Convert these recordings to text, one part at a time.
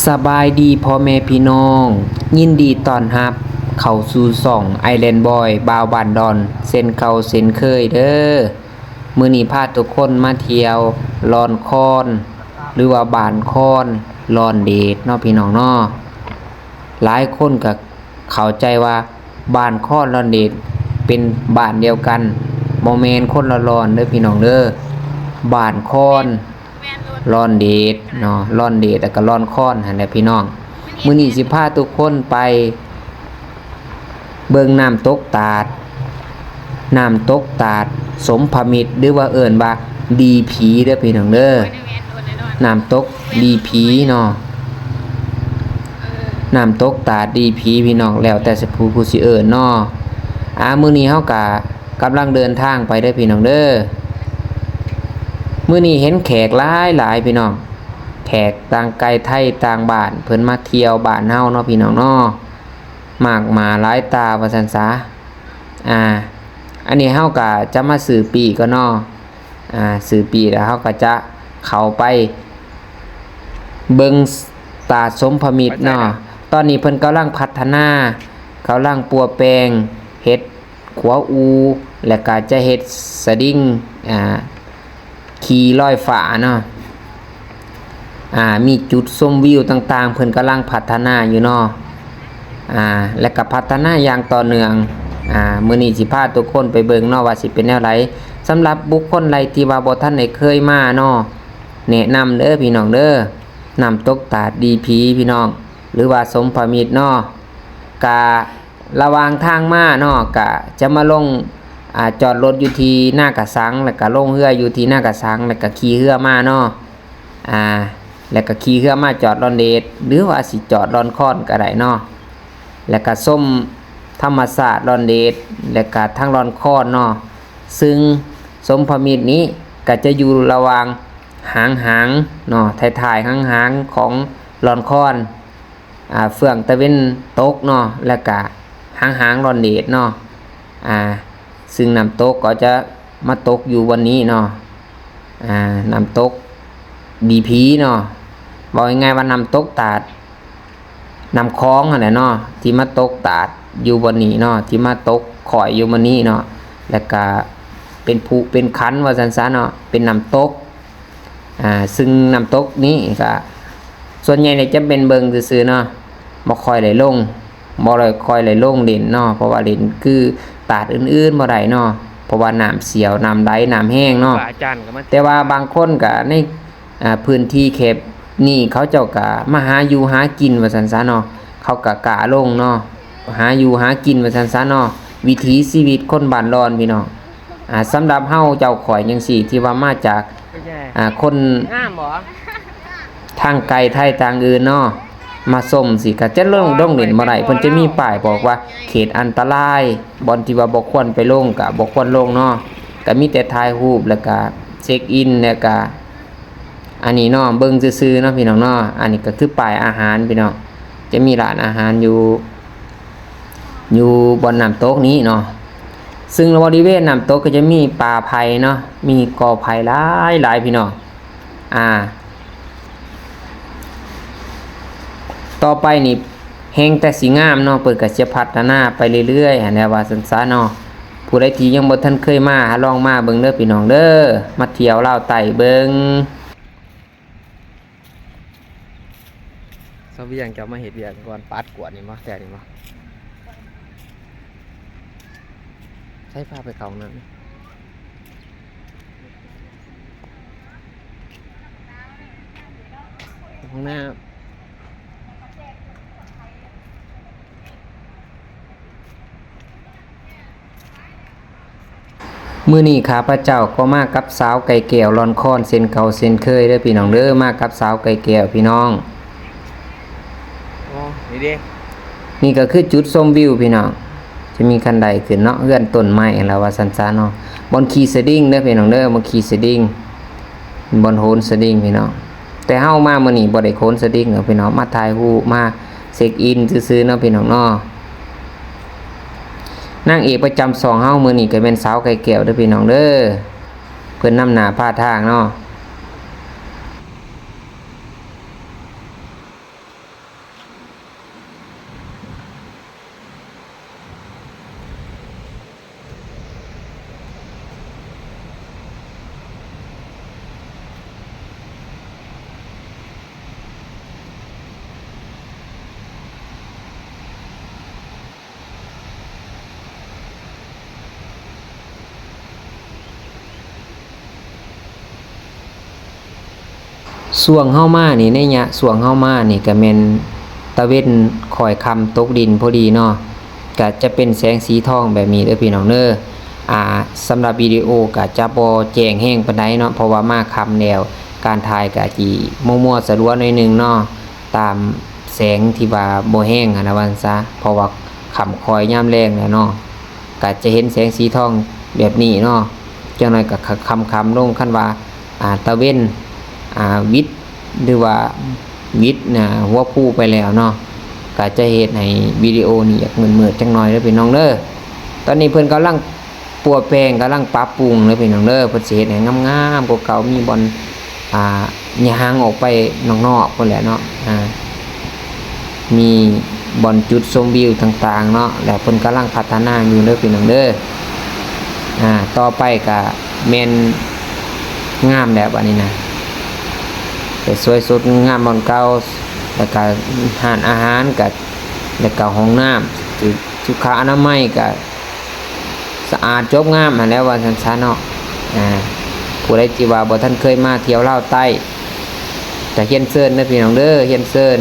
ສະບາຍດີພໍ່ແມ່ພີ່ນ້ອງ, ຍິນດີຕ້ອນຮັບເຂົ້າສູ່ຊ່ອງ Island Boy ບ່າວບ້ານດອນ ເຊັ່ນເກົ່າເຊັ່ນເຄີຍເດີ້. ມື້ນີ້ພາທຸກຄົນມາທ່ຽວລອນຄອນ ຫຼືວ່າບ້ານຄອນລອນເດດເນາະພີ່ນ້ອງເນາະ. ຫຼາຍຄົນກໍເຂົ້າໃຈວ່າບ້ານຄອນລອນເດດເປັນບ້ານດຽວກັນ, ບໍ່ແມ່ນ, ຄົນລະລອນເດີ້ພີ່ນ້ອງເດີ້. ບ້ານຄອນ ລອນເດດເນາະ, ລອນເດດ ແລ້ວກໍລອນຄອນຫັ້ນແຫຼະພີ່ນ້ອງ. ມື້ນີ້ຊິພາທຸກຄົນໄປເບິ່ງນ້ຳຕົກຕາດ, ນ້ຳຕົກຕາດສົມພະມິດ ຫຼືວ່າເອີ້ນວ່າດີພີເດີ້ພີ່ນ້ອງເດີ້. ນ້ຳຕົກດີພີເນາະ, ນ້ຳຕົກຕາດດີພີພີ່ນ້ອງ, ແລ້ວແຕ່ຊິຜູ້ ຜູ້ຊິເອີ້ນເນາະ. ອາ ມື້ນີ້ເຮົາກະ ກຳລັງເດີນທາງໄປເດີ້ພີ່ນ້ອງເດີ້. ມື້ນີ້ເຫັນແຂກຫຼາຍໆພີ່ນ້ອງ, ແຂກຕ່າງໄກໄທຕ່າງບ້ານ ເພິ່ນມາທ່ຽວບ້ານເຮົາເນາະພີ່ນ້ອງເນາະ, ມາກໜ້າຫຼາຍຕາວ່າຊັ້ນສາ. ອາ ອັນນີ້ເຮົາກະຈະມາຊື້ປີ້ກ່ອນເນາະ. ອາ ຊື້ປີ້ແລ້ວເຮົາກໍຈະເຂົ້າໄປເບິ່ງຕາດສົມພະມິດເນາະ. ຕອນນີ້ເພິ່ນກຳລັງພັດທະນາ, ກຳລັງປົວແປງ, ເຮັດຂົວອູ່ ແລ້ວກໍຈະເຮັດສະດິງ ອາ ຂີ່ລອຍຟ້າເນາະ. ອາ ມີຈຸດຊົມວິວຕ່າງໆ ເພິ່ນກຳລັງພັດທະນາຢູ່ເນາະ. ອາ ແລ້ວກໍພັດທະນາຢ່າງຕໍ່ເນື່ອງ. ອາ ມື້ນີ້ຊິພາທຸກຄົນໄປເບິ່ງເນາະວ່າຊິເປັນແນວໃດ. ສຳລັບບຸກຄົນໃດທີ່ວ່າບໍ່ທັນໄດ້ເຄີຍມາເນາະ, ແນະນຳເດີ້ພີ່ນ້ອງເດີ້, ນ້ຳຕົກຕາດດີພີພີ່ນ້ອງ ຫຼືວ່າສົມພະມິດເນາະ. ກະລະຫວ່າງທາງມາເນາະ ກະຈະມາລົງ ອາ ຈອດລົດຢູ່ທີ່ນາກະສັງ ແລ້ວກະລົງເຮືອຢູ່ທີ່ນາກະສັງ ແລ້ວກະຂີ່ເຮືອມາເນາະ. ອາ ແລ້ວກໍຂີ່ເຮືອມາຈອດລອນເດດ ຫຼືວ່າຊິຈອດລອນຄອນກໍໄດ້ເນາະ, ແລ້ວກໍຊົມທຳມະຊາດລອນເດດ ແລ້ວກໍທັງລອນຄອນເນາະ. ຊຶ່ງສົມພະມິດນີ້ກໍຈະຢູ່ລະຫວ່າງຫາງໆເນາະ, ທ້າຍໆຫາງໆຂອງລອນຄອນ ອາ ເຟືອງຕາເວັນຕົກເນາະ ແລ້ວກະຫາງໆລອນເດດເນາະ. ອາ ຊຶ່ງນ້ຳຕົກກໍຈະມາຕົກຢູ່ບ່ອນນີ້ເນາະ, ອາ ນ້ຳຕົກດີພີເນາະ, ເວົ້າງ່າຍໆວ່ານ້ຳຕົກຕາດ ນ້ຳຂອງຫັ້ນແຫຼະເນາະ ທີ່ມາຕົກຕາດຢູ່ບ່ອນນີ້ເນາະ, ທີ່ມາຕົກຂ້ອຍຢູ່ບ່ອນນີ້ເນາະ, ແລ້ວກະເປັນຜຸເປັນຂັນວ່າຊັ້ນຊະເນາະ, ເປັນນ້ຳຕົກ. ອາ ຊຶ່ງນ້ຳຕົກນີ້ກະສ່ວນໃຫຍ່ແລ້ວຈະເປັນເບິ່ງຊື່ໆເນາະ, ບໍ່ຄ່ອຍໄດ້ລົງ ບໍ່ໄດ້ຄ່ອຍໄດ້ລົງຫຼິ້ນເນາະ, ເພາະວ່າຫຼິ້ນຄືຕາດອື່ນໆບໍ່ໄດ້ເນາະ, ເພາະວ່ານ້ຳສຽວ ນ້ຳໄຫຼ ນ້ຳແຮງເນາະ. ແຕ່ວ່າບາງຄົນກະໃນ ອາ ພື້ນທີ່ແຄບນີ້ ເຂົາເຈົ້າກະມາຫາຢູ່ຫາກິນວ່າຊັ້ນຊະເນາະ, ເຂົາກະກ້າລົງເນາະ, ຫາຢູ່ຫາກິນວ່າຊັ້ນຊະເນາະ, ວິຖີຊີວິດຄົນບ້ານດອນພີ່ນ້ອງ. ອາ ສຳລັບເຮົາເຈົ້າຂ້ອຍຈັ່ງຊີ້ ທີ່ວ່າມາຈາກ ອາ ຄົນທາງໄກໄທທາງອື່ນເນາະ ມາຊົມຊີ້ ກະຈະລົງ ລົງຫຼິ້ນບໍ່ໄດ້. ເພິ່ນຈະມີປ້າຍບອກວ່າເຂດອັນຕະລາຍ, ບ່ອນທີ່ວ່າບໍ່ຄວນໄປລົງກະບໍ່ຄວນລົງເນາະ, ກະມີແຕ່ຖ່າຍຮູບ ແລ້ວກະເຊັກອິນ ແລ້ວກະ ອັນນີ້ເນາະ ເບິ່ງຊື່ໆເນາະພີ່ນ້ອງເນາະ. ອັນນີ້ກໍຄືປ້າຍອາຫານພີ່ນ້ອງ, ຈະມີຮ້ານອາຫານຢູ່ ຢູ່ບ່ອນນ້ຳຕົກນີ້ເນາະ. ຊຶ່ງບໍລິເວນນ້ຳຕົກກໍຈະມີປ່າໄຜ່ເນາະ, ມີກໍໄຜ່ຫຼາຍໆພີ່ນ້ອງ. ອາ ຕໍ່ໄປນີ້ແຮ່ງແຕ່ຊິງາມເນາະ, ເພິ່ນກໍຈະພັດທະນາໄປເລື້ອຍໆຫັ້ນແຫຼະວ່າຊັ້ນຊະເນາະ. ຜູ້ໃດທີ່ຍັງບໍ່ທັນເຄີຍມາ ຫາລອງມາເບິ່ງເດີ້ພີ່ນ້ອງເດີ້, ມາທ່ຽວລາວໃຕ້ເບິ່ງ. ຊາວວຽງ ເຈົ້າມາເຮັດວຽກກ່ອນ ປາດກວດນີ້ບໍ່ ແຖວນີ້ບໍ່? ໃຊ້ພາໄປເຂົ້າຫ້ອງນ້ຳ ຫ້ອງນ້ຳ. ມື້ນີ້ຂ້າພະເຈົ້າກໍມາກັບສາວໄກ່ແກ້ວລອນຄອນເຊັ່ນເກົ່າເຊັ່ນເຄີຍເດີ້ພີ່ນ້ອງເດີ້, ມາກັບສາວໄກ່ແກ້ວພີ່ນ້ອງ. ອໍ ນີ້ເດ້ ນີ້ກໍຄືຈຸດຊົມວິວພີ່ນ້ອງ, ຈະມີຄັນໄດຂຶ້ນເນາະ, ເຮືອນຕົ້ນໄມ້ຫັ້ນລະວ່າຊັ້ນຊະເນາະ. ບ່ອນຂີ່ສະດິງເດີ້ພີ່ນ້ອງເດີ້, ບ່ອນຂີ່ສະດິງ, ບ່ອນໂຫນສະດິງພີ່ນ້ອງ. ແຕ່ເຮົາມາມື້ນີ້ບໍ່ໄດ້ໂຫນສະດິງດອກພີ່ນ້ອງ, ມາຖ່າຍຮູບ ມາເຊັກອິນຊື່ໆເນາະພີ່ນ້ອງເນາະ. ນາງເອກປະຈຳຊ່ອງເຮົາມື້ນີ້ກໍແມ່ນສາວໄກ່ແກ້ວເດີ້ພີ່ນ້ອງເດີ້, ເພິ່ນນຳໜ້າພາທາງເນາະ. ຊ່ວງເຮົາມານີ້ ໄລຍະຊ່ວງເຮົາມານີ້ກະແມ່ນຕາເວັນຄ່ອຍຄ່ຳຕົກດິນພໍດີເນາະ ກະຈະເປັນແສງສີທອງແບບນີ້ເດີພີ່ນ້ອງເດີ. ອ່າ ສຳລັບວິດີໂອກະຈະບໍ່ແຈ້ງແຮງປານໃດເນາະ ເພາະວ່າມາຄ່ຳແລ້ວ ການຖ່າຍກະຊິມົວໆສະຫຼວໜ້ອຍໜຶ່ງເນາະ ຕາມແສງທີ່ວ່າບໍ່ແຮງຫັ້ນນະ ວ່າຊັ້ນຊະ ເພາະວ່າຄ່ຳຄ່ອຍຍາມແລງແລ້ວເນາະ ກະຈະເຫັນແສງສີທອງແບບນີ້ເນາະ. ຈັກໜ້ອຍກະຄ່ຳໆລົງ ຄັນວ່າ ອ່າ ຕາເວັນ ອ່າ ວິດ ຫຼືວ່າວິດ ອ່າ ຫົວພູໄປແລ້ວເນາະ ກະຈະເຮັດໃຫ້ວິດີໂອນີ້ຢາກມືດໆຈັກໜ້ອຍເດີພີ່ນ້ອງເດີ. ຕອນນີ້ເພິ່ນກຳລັງປົວແປງ ກຳລັງປັບປຸງເດີພີ່ນ້ອງເດີ ເພິ່ນຊິເຮັດໃຫ້ງາມໆກວ່າເກົ່າ ມີບ່ອນ ອ່າ ຍ່າງອອກໄປນອກໆພຸ້ນແຫຼະເນາະ ອ່າ ມີບ່ອນຈຸດຊົມວິວຕ່າງໆເນາະ ແລ້ວເພິ່ນກຳລັງພັດທະນາຢູ່ເດີພີ່ນ້ອງເດີ. ອ່າ ຕໍ່ໄປກະແມ່ນງາມແລ້ວບາດນີ້ນະ ກະສວຍສົດງົດງາມບ່ອນເກົ່າ ແລ້ວກະຮ້ານອາຫານກະ ແລ້ວກະຫ້ອງນ້ຳ ສຸຂະອະນາໄມກະ ສະອາດຈົບງາມຫັ້ນແຫຼະ ວ່າຊັ້ນຊະເນາະ. ອ່າ ຜູ້ໃດທີ່ວ່າບໍ່ທັນເຄີຍມາທ່ຽວລາວໃຕ້ ກະຮຽນເຊີນເດີພີ່ນ້ອງເດີ ຮຽນເຊີນ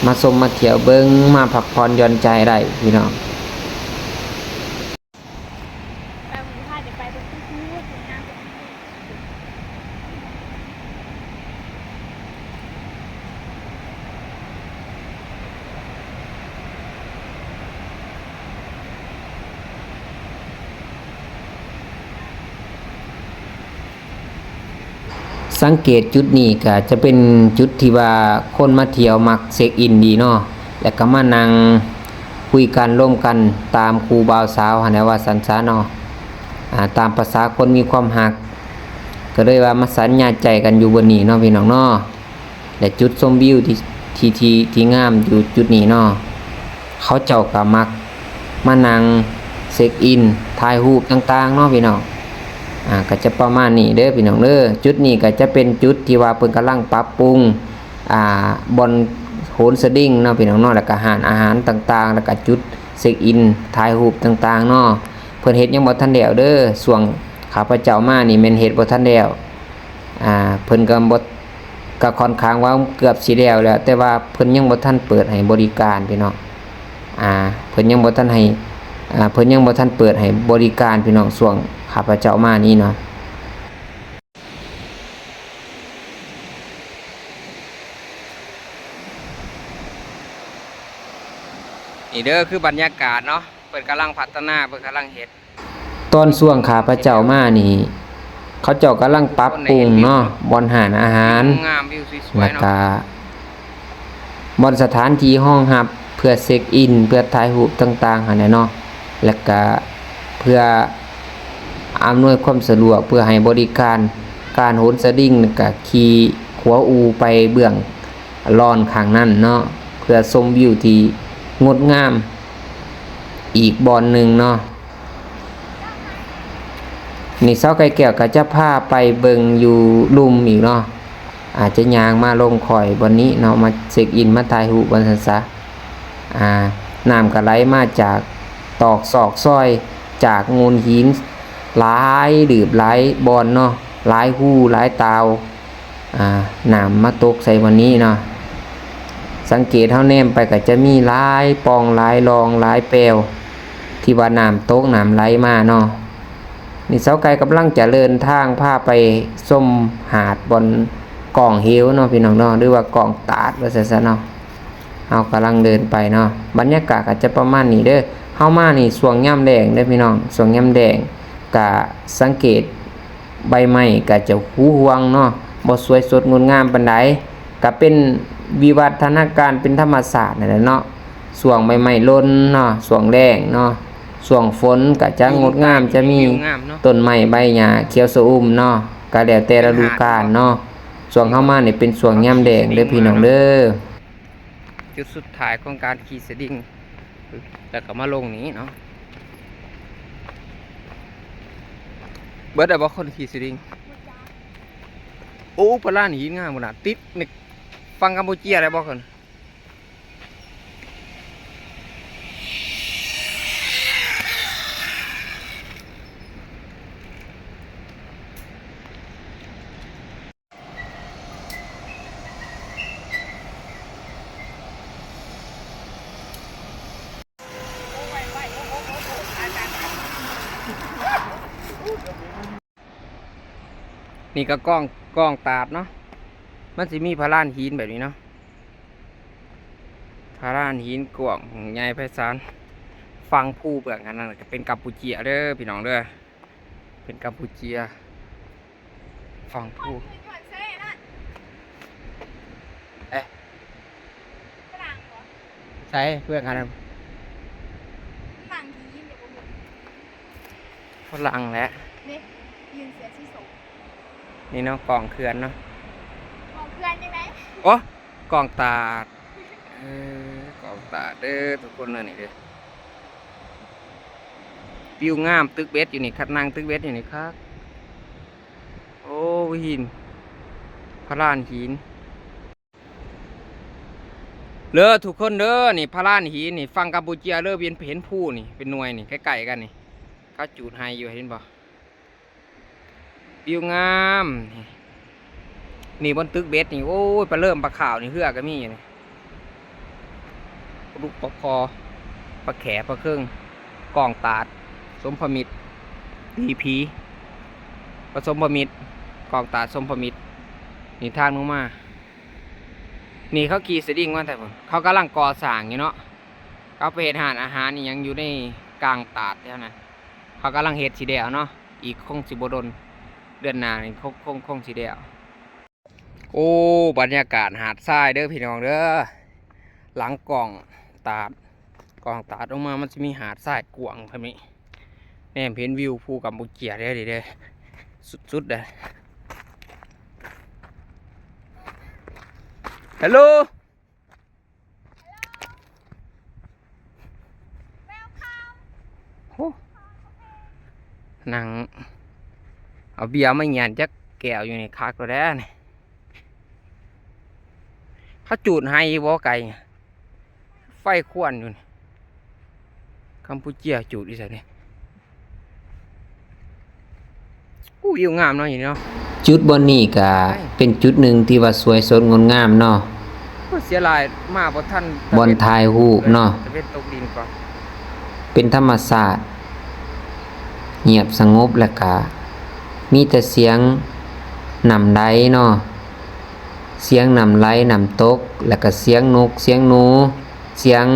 ມາຊົມມາທ່ຽວເບິ່ງ ມາພັກຜ່ອນຢ່ອນໃຈໄດ້ພີ່ນ້ອງ. ສັງເກດຈຸດນີ້ກະຈະເປັນຈຸດທີ່ວ່າຄົນມາທ່ຽວມັກເຊັກອິນດີເນາະ ແລ້ວກະມານັ່ງຄຸຍກັນລົມກັນຕາມຄູ່ບ່າວສາວຫັ້ນແຫຼະ ວ່າຊັ້ນຊະເນາະ. ອ່າ ຕາມພາສາຄົນມີຄວາມຮັກ ກະເລີຍວ່າມາສັນຍາໃຈກັນຢູ່ບ່ອນນີ້ເນາະພີ່ນ້ອງເນາະ. ແລະ ຈຸດຊົມວິວທີ່ ທີ່ ທີ່ ທີ່ງາມຢູ່ຈຸດນີ້ເນາະ ເຂົາເຈົ້າກະມັກມານັ່ງເຊັກອິນ ຖ່າຍຮູບຕ່າງໆເນາະພີ່ນ້ອງ. ອ່າ ກະຈະປະມານນີ້ເດີພີ່ນ້ອງເດີ. ຈຸດນີ້ກະຈະເປັນຈຸດທີ່ວ່າເພິ່ນກຳລັງປັບປຸງ ອ່າ ບ່ອນໂຫນສະດິງເນາະພີ່ນ້ອງເນາະ ແລ້ວກະຮ້ານອາຫານຕ່າງໆ ແລ້ວກະຈຸດເຊັກອິນ ຖ່າຍຮູບຕ່າງໆເນາະ. ເພິ່ນເຮັດຍັງບໍ່ທັນແລ້ວເດີ ຊ່ວງຂ້າພະເຈົ້າມານີ້ແມ່ນເຮັດບໍ່ທັນແລ້ວ. ອ່າ ເພິ່ນກະບໍ່ ກະຂ້ອນຂ້າງວ່າເກືອບຊິແລ້ວແລ້ວ ແຕ່ວ່າເພິ່ນຍັງບໍ່ທັນເປີດໃຫ້ບໍລິການພີ່ນ້ອງ. ອ່າ ເພິ່ນຍັງບໍ່ທັນໃຫ້ ອ່າ ເພິ່ນຍັງບໍ່ທັນເປີດໃຫ້ບໍລິການພີ່ນ້ອງ ຊ່ວງຂ້າພະເຈົ້າມານີ້ເນາະ. ນີ້ເດີຄືບັນຍາກາດເນາະ ເພິ່ນກຳລັງພັດທະນາ ເພິ່ນກຳລັງເຮັດ. ຕອນຊ່ວງຂ້າພະເຈົ້າມານີ້ ເຂົາເຈົ້າກຳລັງປັບປຸງເນາະ ບ່ອນຮ້ານອາຫານ ແລ້ວກະບ່ອນສະຖານທີ່ຮອງຮັບເພື່ອເຊັກອິນ ເພື່ອຖ່າຍຮູບຕ່າງໆຫັ້ນແຫຼະເນາະ ແລ້ວກະເພື່ອອຳນວຍຄວາມສະດວກ ເພື່ອໃຫ້ບໍລິການການໂຫນສະດິງ ແລ້ວກະຂີ່ຂົວອູ່ໄປເບື້ອງລອນຂ້າງນັ້ນເນາະ ເພື່ອຊົມວິວທີ່ງົດງາມອີກບ່ອນໜຶ່ງເນາະ. ນີ້ສາວໄກ່ແກ້ວກະຈະພາໄປເບິ່ງຢູ່ລຸ່ມອີກເນາະ ອາດຈະຍ່າງມາລົງຄ້ອຍບ່ອນນີ້ເນາະ ມາເຊັກອິນ ມາຖ່າຍຮູບວ່າຊັ້ນຊະ. ອ່າ ນ້ຳກະໄຫຼມາຈາກຕອກຊອກຊອຍ ຈາກໂງ່ນຫີນຫຼາຍຫຼືບຫຼາຍບ່ອນເນາະ ຫຼາຍຮູຫຼາຍຕ່າວ. ອ່າ ນ້ຳມາຕົກໃສ່ບ່ອນນີ້ເນາະ ສັງເກດເຮົາແນມໄປກະຈະມີຫຼາຍປ່ອງ ຫຼາຍຮ່ອງ ຫຼາຍແປວ ທີ່ວ່ານ້ຳຕົກນ້ຳໄຫຼມາເນາະ. ນີ້ສາວໄກ່ກຳລັງຈະເດີນທາງພາໄປຊົມຫາດບ່ອນກ້ອງເຫວເນາະ ພີ່ນ້ອງເນາະ ຫຼືວ່າກ້ອງຕາດວ່າຊັ້ນຊະເນາະ. ເຮົາກຳລັງເດີນໄປເນາະ ບັນຍາກາດກະຈະປະມານນີ້ເດີ. ເຮົາມານີ້ຊ່ວງຍາມແລງເດີພີ່ນ້ອງ ຊ່ວງຍາມແລງ ກະສັງເກດ ໃບໄມ້ກະຈະຫູຫວງເນາະ ບໍ່ສວຍສົດງົດງາມປານໃດ ກະເປັນວິວັດທະນາການເປັນທຳມະຊາດນັ້ນແຫຼະເນາະ. ຊ່ວງໃບໄມ້ຫຼົ່ນເນາະ ຊ່ວງແລ້ງເນາະ ຊ່ວງຝົນກະຈະງົດງາມ ຈະມີຕົ້ນໄມ້ໃບຫຍ້າຂຽວຊະອຸ່ມເນາະ ກະແລ້ວແຕ່ລະດູການເນາະ. ຊ່ວງເຮົາມານີ້ເປັນຊ່ວງຍາມແລ້ງເດີພີ່ນ້ອງເດີ. ຈຸດສຸດທ້າຍຂອງການຂີ່ສະດິງ ແລ້ວກໍມາລົງນີ້ເນາະ. ເບິດແລ້ວບໍ່ຄົນຂີ່ສະດິງ? ໂອ້ ປາລານຫີນງາມພຸ້ນນະ ຕິດໃນຝັ່ງກຳປູເຈຍໄດ້ບໍ່ຄົນ? ນີ້ກໍກ້ອງ ກ້ອງຕາດເນາະ ມັນຊິມີພະລານຫີນແບບນີ້ເນາະ ພະລານຫີນກວ້າງໃຫຍ່ໄພສານ. ຝັ່ງພູເບື້ອງອັນນັ້ນກໍເປັນກຳປູເຈຍເດີພີ່ນ້ອງເດີ ເປັນກຳປູເຈຍ ຝັ່ງພູ. ເອະ ຝຣັ່ງບໍ? ໃສເບື້ອງອັນນັ້ນ? ຝຣັ່ງແຫຼະ ນີ້ ຢືນເສື້ອສີສົ້ມ ນີ້ເນາະ ກ້ອງເຂື່ອນເນາະ ກ້ອງເຂື່ອນຈັ່ງໃດ? ໂອ້ ກ້ອງຕາດ ເອີ ກ້ອງຕາດເດີທຸກຄົນເດີ ນີ້ເດີ ວິວງາມ ຕຶກເບັດຢູ່ນີ້ຄັກ ນັ່ງຕຶກເບັດຢູ່ນີ້ຄັກ. ໂອ້ ຫີນ ພະລານຫີນ ເດີທຸກຄົນເດີ ນີ້ພະລານຫີນນີ້ ຝັ່ງກຳປູເຈຍເລີ ເຫັນ ເຫັນພູນີ້ ເປັນໜ່ວຍນີ້ ໃກ້ໆກັນນີ້ ເຂົາຈູດໄຮ່ຢູ່ ເຫັນບໍ່? ວິວງາມ ນີ້ ນີ້ບ່ອນຕຶກເບັດນີ້ ໂອ້ຍ ປາເລີ່ມ ປາຂາວນີ້ ເຮືອກໍມີຢູ່ນີ້ ປາດຸກ ປາຄໍ່ ປາແຂ ປາເຄິງ ກ້ອງຕາດ ສົມພະມິດ ດີພີ ປະສົມພະມິດ ກ້ອງຕາດ ສົມພະມິດ. ນີ້ທາງລົງມາ ນີ້ເຂົາຂີ່ສະດິງມາແຕ່ພຸ້ນ ເຂົາກຳລັງກໍ່ສ້າງຢູ່ເນາະ ເຂົາໄປເຮັດຮ້ານອາຫານອີ່ຫຍັງຢູ່ໃນກາງຕາດແຖວນັ້ນ ເຂົາກຳລັງເຮັດຊິແລ້ວເນາະ ອີກຄົງຊິບໍ່ດົນ ເດືອນໜ້ານີ້ຄົງ ຄົງ ຄົງຊິແລ້ວ. ໂອ້ ບັນຍາກາດຫາດຊາຍເດີພີ່ນ້ອງເດີ ຫຼັງກ້ອງຕາດ ກ້ອງຕາດລົງມາ ມັນຊິມີຫາດຊາຍກວ້າງແບບນີ້ ແນມເຫັນວິວພູກຳປູເຈຍເດີ ເດີ ສຸດໆເດີ. Hello. ໂອ້ ນັ່ງເອົາເບຍມາຫຍັນຈັກແກ້ວຢູ່ນີ້ ຄັກແລ້ວແຫຼະນີ້ ເຂົາຈູດໄຮ່ຢູ່ບໍ່ໄກ ໄຟຄວັນຢູ່ນີ້ ກຳປູເຈຍຈູດຢູ່ໃສນີ້? ໂອ້ ວິວງາມເນາະ ຢູ່ນີ້ເນາະ ຈຸດບ່ອນນີ້ກະເປັນຈຸດໜຶ່ງທີ່ວ່າສວຍສົດງົດງາມເນາະ ໂອ້ ເສຍດາຍມາບໍ່ທັນ ບ່ອນຖ່າຍຮູບເນາະ ຕາເວັນຕົກດິນກ່ອນ ເປັນທຳມະຊາດ ງຽບສະຫງົບ ແລ້ວກະມີແຕ່ສຽງນ້ຳໄຫຼເນາະ ສຽງນ້ຳໄຫຼ ນ້ຳຕົກ ແລ້ວກະສຽງນົກ ສຽງໜູ ສຽງ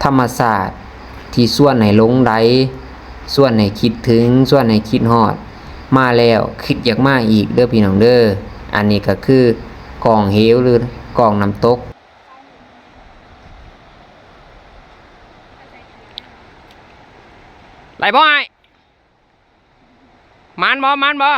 ທຳມະຊາດທີ່ຊວນໃຫ້ຫຼົງໄຫຼ ຊວນໃຫ້ຄິດເຖິງ ຊວນໃຫ້ຄິດຮອດ ມາແລ້ວຄິດຢາກມາອີກເດີພີ່ນ້ອງເດີ. ອັນນີ້ກໍຄືກ້ອງເຫວ ຫຼື ກ້ອງນ້ຳຕົກ. ໄດ້ບໍ່ອ້າຍ? ໝານບໍ່? ໝານບໍ່?